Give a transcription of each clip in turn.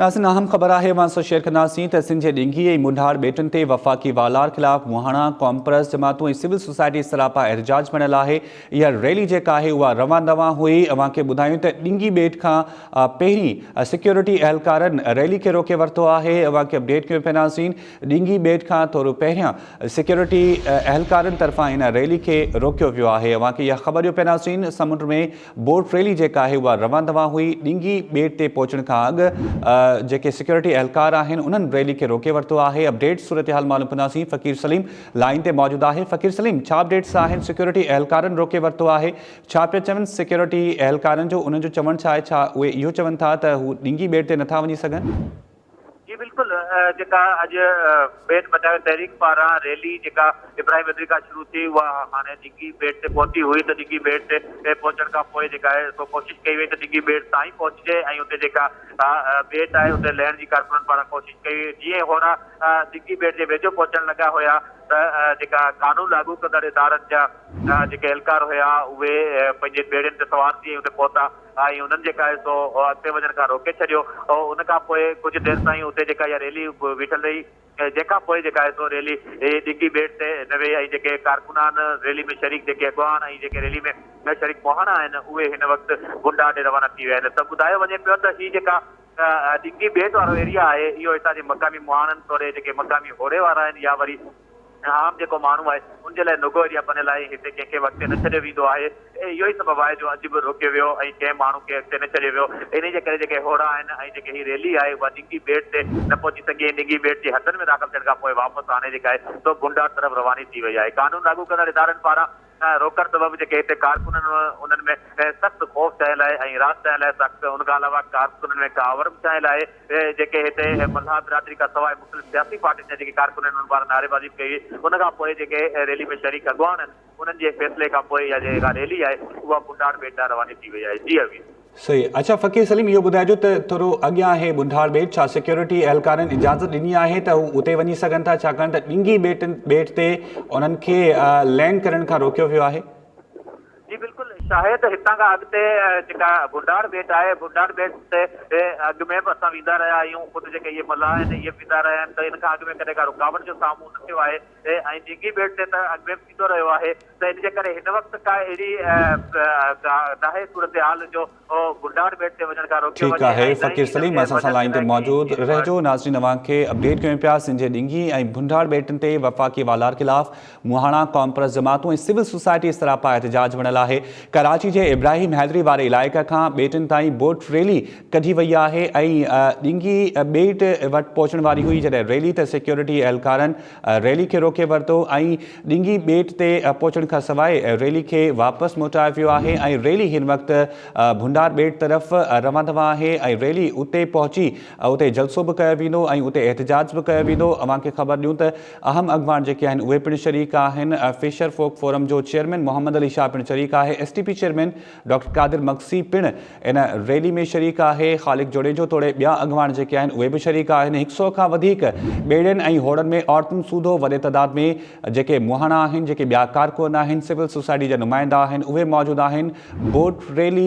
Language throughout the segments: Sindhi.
ناظرين اهم خبر آهي اوهان سان شيئر ڪنداسين ته سنڌ جي ڏنگي ۽ منڍاڙ ٻيٽن تي وفاقي والار خلاف مهاڻا، قومپرست جماعتون ۽ سول سوسائٽي سراپا احتجاج بڻيل آهي. اها ريلي جيڪا آهي اها روان دوان هئي. اوهان کي ٻڌايون ته ڏنگي ٻيٽ کان پهرين سيڪيورٽي اهلڪارن ريلي کي روڪي ورتو آهي. اوهان کي اپڊيٽ ڪيون پيا ناظرين ڏنگي ٻيٽ کان ٿورو پهريان سيڪيورٽي اهلڪارن طرفان ان ريلي کي روڪيو ويو آهي. اوهان کي اها خبر ڏيون پيا ناظرين سمنڊ ۾ بوٽ ريلي جيڪا آهي اها روان دوان هئي، ڏنگي ٻيٽ تي پهچڻ کان اڳ جيڪي سيڪيورٽي اهلڪار آهن انهن ريلي کي روڪي ورتو آهي، اپڊيٽ صورتحال معلوم ڪنداسين، فقير سليم لائين تي موجود آهي، فقير سليم ڇا اپڊيٽس آهن، سيڪيورٽي اهلڪارن روڪي ورتو آهي، ڇا پيا چون سيڪيورٽي اهلڪارن جو انهن جو چوڻ ڇا آهي، ڇا اهي اهو چون ٿا ته هو ڏنگي ٻيٽ تي نٿا وڃي سگهن؟ جي بلڪل جيڪا اڄ ٻيٽ بچايو تحريڪ پاران ريلي جيڪا ابراهيم بدري کان شروع ٿي اها هاڻي ڊگهي ٻيٽ تي پهتي هئي ته ڊگهي ٻيٽ تي پهچڻ کان پوء جيڪا آهي سو ڪوشش ڪئي وئي ته ڊگهي ٻيٽ تائين پهچجي ۽ اتي جيڪا ٻيٽ آهي اتي لهڻ جي ڪارڪنن پاران ڪوشش ڪئي وئي جيئن هوڙا ڊگهي ٻيٽ جي ويجهو پهچڻ لڳا هيا ته جيڪا قانون لاڳو ڪندڙ ادارن جا جيڪي اهلڪار هيا اهي پنهنجي ٻيڙين تي سوار ٿي ۽ اتي پهتا. ۽ انهن جيڪا آهي سو اڳتي وڃڻ کان روڪي ڇڏيو ان کان پوء ڪجهه دير تائين اتي جيڪا اها ريلي بيٺل رهي جنهن کان پوء جيڪا آهي سو ريلي ڊگهي ٻيٽ تي نه وئي ۽ جيڪي ڪارڪنان ريلي ۾ شريڪ جيڪي اڳواڻ ۽ جيڪي ريلي ۾ شريڪ مهاڻا آهن اهي هن وقت گنڊا ڏي روانا ٿي ويا آهن ته ٻڌايو وڃي پيو ته هي جيڪا ڊگهي ٻيٽ وارو ايريا آهي اهو هتان جي مقامي مهاڻن توڙي جيڪي مقامي هوڙي وارا آهن يا وري عام جيڪو ماڻهو آهي ان جي لاء نگو ايريا بنيل آهي هتي ڪنهن کي به اڳتي نه ڇڏيو ويندو آهي اهو ئي سبب آهي جو اڄ به روڪيو ويو ۽ ڪنهن ماڻهو کي اڳتي نه ڇڏيو ويو انهي جي ڪري جيڪي هوڙا آهن ۽ جيڪي هي ريلي آهي اها ڊنگي ٻيٽ تي نه پهچي سگهي ۽ ڊنگي ٻيٽ جي حدن ۾ داخل ٿيڻ کان پوء واپس هاڻي جيڪا آهي سو ڀونڊار طرف رواني ٿي وئي آهي قانون لاڳو ڪندڙ ادارن پاران روڪڻ سبب جيڪي هتي ڪارڪن آهن انهن ۾ سخت خوف ڇانيل آهي ۽ هراس ڇانيل آهي سخت ان کان علاوه ڪارڪنن ۾ ڪاوڙ به ڇانيل آهي جيڪي هتي ملاح برادري کان سواء مختلف سياسي پارٽين جا جيڪي ڪارڪن آهن انهن پاران نعريبازي به ڪئي وئي ان کان پوء جيڪي ريلي ۾ شريڪ اڳواڻ آهن انهن جي فيصلي کان پوء اها جيڪا ريلي آهي اها ٻنڊاڙ ٻيٽ ڏانهن رواني ٿي وئي آهي جي اوهين. صحيح اڇا فقير سليم اهو ٻڌائجو ته ٿورو اڳيان آهي ٻنڍاڙ ٻيٽ ڇا سيڪيورٽي اهلڪارن اجازت ڏني آهي ته هو اتي وڃي سگهن ٿا ڇاڪاڻ ته ڏنگي ٻيٽ ٻيٽ تي انهن کي لينڊ ڪرڻ کان روڪيو ويو آهي. جي بلڪل شاهد هتان کان اڳتي جيڪا ڀونڊاڙ ٻيٽ آهي ڀونڊاڙ ٻيٽ تي اڳ ۾ به اسان ويندا رهيا آهيون خود جيڪي اهي ملاح آهن اهي به ويندا رهيا آهن ته ان کان اڳ ۾ ڪڏهن ڪا رڪاوٽ جو سامهون نه ٿيو آهي ۽ ڊينگي ٻيٽ تي ته اڳ ۾ به ٿيندو رهيو آهي ته ان جي ڪري هن وقت ڪا اهڙي ناهي صورتحال جو گنڊاڙ ٻيٽ تي وڃڻ کان روڪيو ٺيڪ وڃي آهي ۽ نه ئي فقير انهن سليم کي اسان سان وڃڻ لائين جي تي لاء موجود ڪي رهجو ناظرين اوهان کي اپڊيٽ ڪيون پيا سنڌ جي ڏنگي ۽ ڀنڊاڙ ٻيٽن تي وفاقي والار خلاف مهاڻا قومپرست جماعتون ۽ سول سوسائٽي سراپا احتجاج بڻيل آهي ڪراچي جي ابراهيم حيدري واري علائقي کان ٻيٽن تائين بوٽ ريلي ڪڍي وئي آهي ۽ ڏنگي ٻيٽ وٽ پهچڻ واري هئي جڏهن ريلي ته سيڪيورٽي اهلڪارن ريلي کي روڪي ورتو ۽ ڏنگي ٻيٽ تي پهچڻ کانسواء ريلي کي واپس موٽايو ويو آهي ۽ ريلي هن وقت ڀنڊار ٻيٽ طرف روان دوان آهي ۽ ريلي اتي پهچي اتي جلسو به ڪيو ويندو ۽ اتي احتجاج به ڪيو ويندو اوهان کي خبر ڏيون ته اهم اڳواڻ جيڪي آهن اهي پڻ شريڪ آهن فشر فوڪ فورم جو چيئرمين محمد علي شاهه پڻ شريڪ آهي S T P chairman doctor Qadir Magsi پڻ ان ريلي ۾ شريڪ آهي، خالق جوڻيجو توڙي ٻيا اڳواڻ جيڪي آهن اهي به شريڪ آهن، هڪ سئو کان وڌيڪ ٻيڙين ۽ هوڙن ۾ عورتن سوڌو وڏي تعداد ۾ جيڪي مهاڻا آهن، جيڪي ٻيا ڪارڪن آهن، سول سوسائٽي جا نمائندا آهن اهي موجود آهن، بوٽ ريلي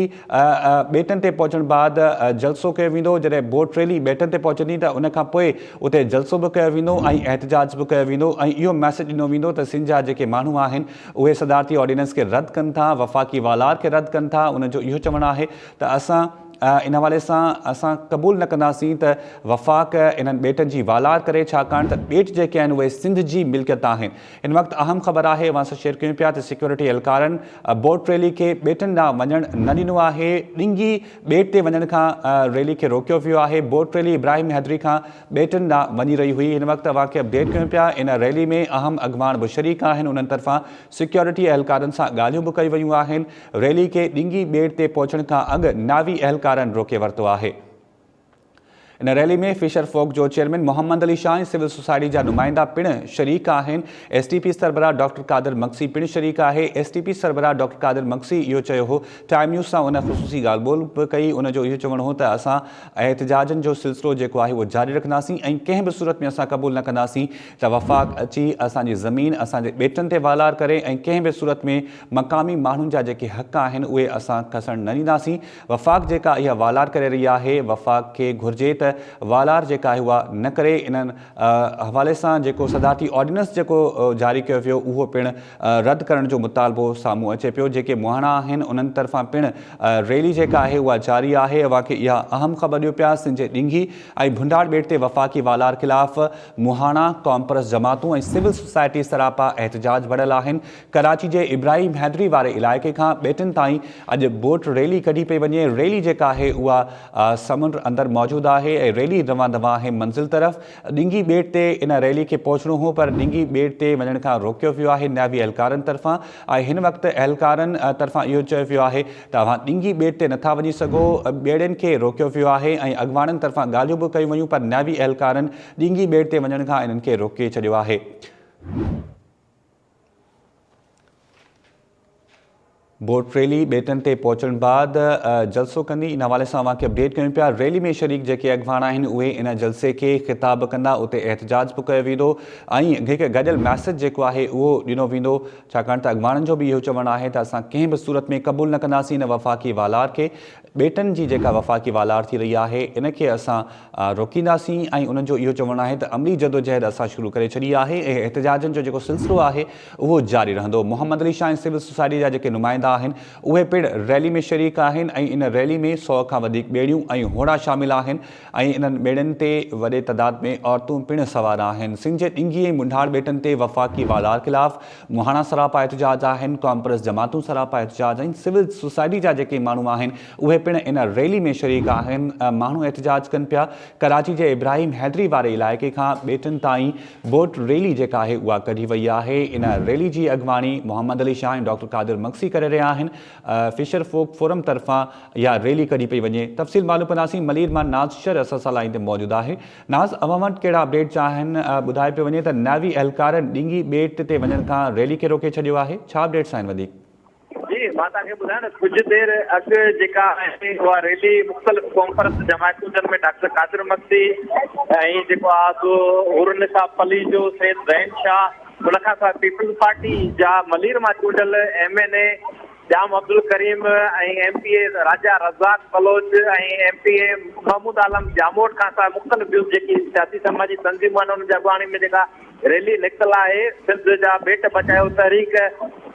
ٻيٽن تي پهچڻ بعد جلسو ڪيو ويندو، جڏهن بوٽ ريلي ٻيٽن تي پهچندي ته ان کان پوء اتي جلسو به ڪيو ويندو ۽ احتجاج به ڪيو ويندو ۽ اهو ميسيج ڏنو ويندو ته سنڌ جا جيڪي ماڻهو آهن اهي صدارتي آرڊيننس کي رد ڪن ٿا، وفاقي والار کي رد ڪن ٿا، انهن جو اهو چوڻ آهي ته اسان ان حوالي سان اسان قبول نه ڪنداسين ته وفاق انهن ٻيٽن جي والار ڪري ڇاڪاڻ ته ٻيٽ جيڪي آهن اهي سنڌ جي ملڪيت آهن. هن وقت اهم خبر آهي اوهان سان شيئر ڪيون پيا ته سيڪيورٽي اهلڪارن بوٽ ريلي کي ٻيٽن ڏانهن وڃڻ نه ڏنو آهي، ڏنگي ٻيٽ تي وڃڻ کان ريلي کي روڪيو ويو آهي، بوٽ ريلي ابراهيم حيدري کان ٻيٽن ڏانهن وڃي رهي هئي هن وقت اوهان کي اپڊيٽ ڪيون پيا ان ريلي ۾ اهم اڳواڻ به شريڪ آهن انهن طرفان سيڪيورٽي اهلڪارن سان ڳالهيون به ڪيون ويون آهن ريلي کي ڏنگي ٻيٽ تي پهچڻ کان اڳ ناوي اهلڪارن روڪي ورتو آهي ان ريلي ۾ فشر فوڪ جو chairman Muhammad Ali Shah ۽ civil society جا نمائندا پڻ شريڪ آهن ايس ٽي پي سربراهه ڊاڪٽر قادر مگسي پڻ شريڪ آهي ايس ٽي پي سربراهه ڊاڪٽر قادر مگسي اهو چيو هو ٽائيم نيوز سان ان خصوصي ڳالهه ٻولهه به ڪئي ان جو اهو چوڻ هو ته اسان احتجاجن جو سلسلو جيڪو آهي اهو جاري رکنداسين ۽ ڪنهن به صورت ۾ اسان قبول نه ڪنداسين ته وفاق اچي اسان جي زمين اسان جي ٻيٽن تي والار ڪري ۽ ڪنهن به صورت ۾ مقامي ماڻهن جا جيڪي حق آهن اهي اسان کسڻ نه ڏينداسين وفاق جيڪا اها والار ڪري رهي آهي وفاق کي گهرجي ته. ته والار جيڪا آهي اها نه ڪري انهن حوالي سان جيڪو صدارتي آرڊيننس جيڪو جاري ڪيو ويو اهو پڻ رد ڪرڻ جو مطالبو سامهون اچي پيو جيڪي مهاڻا آهن انهن طرفان پڻ ريلي جيڪا آهي اها جاري آهي اوهان کي اها اهم خبر ڏيون پيا سنڌ جي ڏنگي ۽ ڀنڊاڙ ٻيٽ تي وفاقي والار خلاف مهاڻا قومپرست جماعتون ۽ سول سوسائٽي سراپا احتجاج وڙهيل آهن ڪراچي جي ابراهيم حيدري واري علائقي کان ٻيٽن تائين اڄ بوٽ ريلي ڪڍي پئي وڃي، ريلي جيڪا آهي اها سمنڊ اندر موجود آهي ۽ ريلي روان دوان آهي منزل طرف، ڏنگي ٻيٽ تي ان ريلي کي پهچڻو هو پر ڏنگي ٻيٽ تي وڃڻ کان روڪيو ويو آهي نيوي اهلڪارن طرفان ۽ هن وقت اهلڪارن طرفان اهو چيو ويو آهي ته اوهان ڏنگي ٻيٽ تي نٿا وڃي سگهو، ٻيڙين کي روڪيو ويو آهي ۽ اڳواڻن طرفان ڳالهيون به ڪيون ويون پر نيوي اهلڪارن ڏنگي ٻيٽ تي وڃڻ کان انهن کي روڪي ڇڏيو آهي. بوٽ ريلي ٻيٽن تي پهچڻ بعد جلسو ڪندي ان حوالي سان اوهان کي اپڊيٽ ڪيون پيا ريلي ۾ شريڪ جيڪي اڳواڻ آهن اهي ان جلسي کي خطاب ڪندا اتي احتجاج به ڪيو ويندو ۽ هڪ گڏيل ميسيج جيڪو آهي اهو ڏنو ويندو ڇاڪاڻ ته اڳواڻن جو به اهو چوڻ آهي ته اسان ڪنهن به صورت ۾ قبول نه ڪنداسين ان وفاقي والار کي ٻيٽن جي جيڪا وفاقي والار ٿي رهي آهي ان کي اسان روڪينداسين ۽ انهن جو اهو چوڻ آهي ته عملي جدوجهد اسان شروع ڪري ڇڏي آهي ۽ احتجاجن جو جيڪو سلسلو آهي اهو جاري رهندو. محمد علي شاهه ۽ سول سوسائٽي جا جيڪي نمائندا آهن اهي پڻ ريلي ۾ شريڪ آهن ۽ ان ريلي ۾ سئو کان وڌيڪ ٻيڙيون ۽ هوڙا شامل آهن ۽ انهن ٻيڙين تي وڏي تعداد ۾ عورتون پڻ سوار آهن. سنڌ جي ڏنگي ۽ منڍاڙ ٻيٽن تي وفاقي والار خلاف مهاڻا سراپا احتجاج آهن، قومپرست جماعتون سراپا احتجاج ۽ سول سوسائٽي جا جيڪي ماڻهو آهن اهي پڻ ان ريلي ۾ شريڪ آهن، ماڻهو احتجاج ڪن پيا. ڪراچي جي ابراهيم حيدري واري علائقي کان ٻيٽن تائين بوٽ ريلي جيڪا آهي اها ڪڍي وئي آهي، ان ريلي جي اڳواڻي محمد علي شاهه ۽ ڊاڪٽر قادر مگسي ڪري رهيا آهن، فشر فوڪ فورم طرفان اها ريلي ڪڍي پئي وڃي. تفصيل معلوم ڪنداسين ملير مان ناز شر اسان سان لائين تي موجود آهي. ناز اوهان وٽ ڪهڙا اپڊيٽس آهن ٻڌايو پيو وڃي ته نيوي اهلڪارن ڏنگي ٻيٽ تي وڃڻ کان ريلي کي روڪي ڇڏيو آهي ڇا اپڊيٽس آهن وڌيڪ. جي مان توهان کي ٻڌايان ته ڪجهه دير اڳ جيڪا آهي اها ريلي مختلف قومپرست جماعتون جن ۾ ڊاڪٽر قادر مگسي ۽ جيڪو آهي سو حورالنساء پليجو، سيد زين شاهه ان کان سواء پيپلز پارٽي جا ملير مان چونڊيل M N A Jam Abdul Karim ۽ M P A Raja Razzaq Baloch ۽ M P A Mahmood Alam Jamot کانسواء مختلف ٻيون جيڪي سياسي سماجي تنظيمون آهن انهن جي اڳواڻي ۾ جيڪا ريلي نڪتل آهي سنڌ جا ٻيٽ بچايو تحريڪ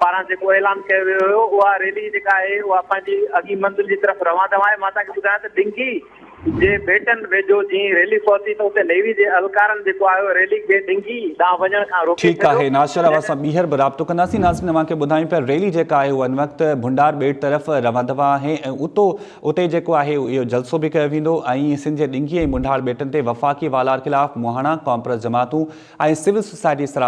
پاران جيڪو اعلان ڪيو ويو هيو اها ريلي جيڪا آهي اها پنهنجي اڳين منزل جي طرف روان دوان آهي مان توهان کي ٻڌايان ته ڊنگي جي ٻيٽن ويجهو جيئن ريلي پهتي ته اتي نيوي جي اهلڪارن جيڪو آهي ريلي کي ڊنگي ڏانهن وڃڻ کان روڪي ٺيڪ ڇڏيو. آهي ناصر اوهان سان ٻيهر به رابطو ڪنداسين ناظرين اوهان کي ٻڌايون پيا ريلي جيڪا آهي اها هن وقت ڀنڊار ٻيٽ طرف روان دوان آهي ۽ اتو اتي جيڪو آهي اهو جلسو به ڪيو ويندو ۽ سنڌ جي ڊنگي ۽ منڍاڙ ٻيٽن تي وفاقي والار خلاف مهاڻا قومپرست جماعتون ۽ سول سوسائٽي سرا.